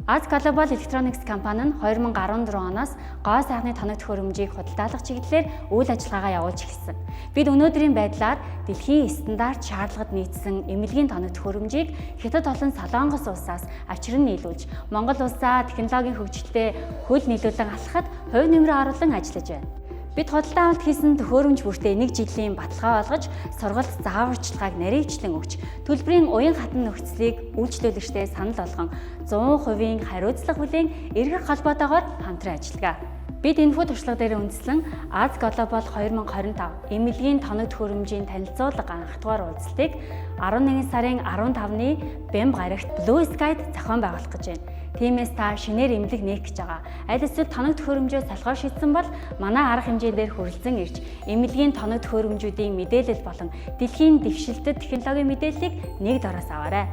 Аз Global Electronics компани нь 2014 оноос гоо сайхны тоног төхөөрөмжийг худалдаалах чиглэлээр үйл ажиллагаагаа явуулж эхэлсэн. Бид өнөөдрийн байдлаар дэлхийн стандарт шаардлагад нийцсэн эмнэлгийн тоног төхөөрөмжийг Хятад болон Солонгос улсаас авчран нийлүүлж, Монгол улсаа технологийн хөгжилтэй хөл нийлүүлэн алхахад хувь нэмрээ оруулан ажиллаж байна. Бид худалдан авалт хийсэн төхөөрөмж бүртээ нэг жилийн баталгаа болгож, сургалт зааварчилгааг нарийвчлан өгч, төлбөрийн уян хатан нөхцөлийг үйлчлүүлэгчтэй санал болгон 100%-ийн хариуцлага хүлээн эргэх холбоотойгоор хамтран ажилладаг. Бид энэхүү туршлага дээр үндэслэн Аз Global 2025 эмнэлгийн тоног төхөөрөмжийн танилцуулга анхдугаар уулзалтыг 11 сарын 15-ны Бямба гарагт Blue Sky-д зохион байгуулах гэж байна. Тиймээс та шинээр эмнэлэг нээх гэж байгаа. Аль эсвэл тоног төхөөрөмжөө салахаар шийдсэн бол манай арга хэмжээн дээр хүрэлцэн ирж эмнэлгийн тоног төхөөрөмжүүдийн мэдээлэл болон дэлхийн дэвшилтэт технологийн мэдээллийг нэг дороос аваарай.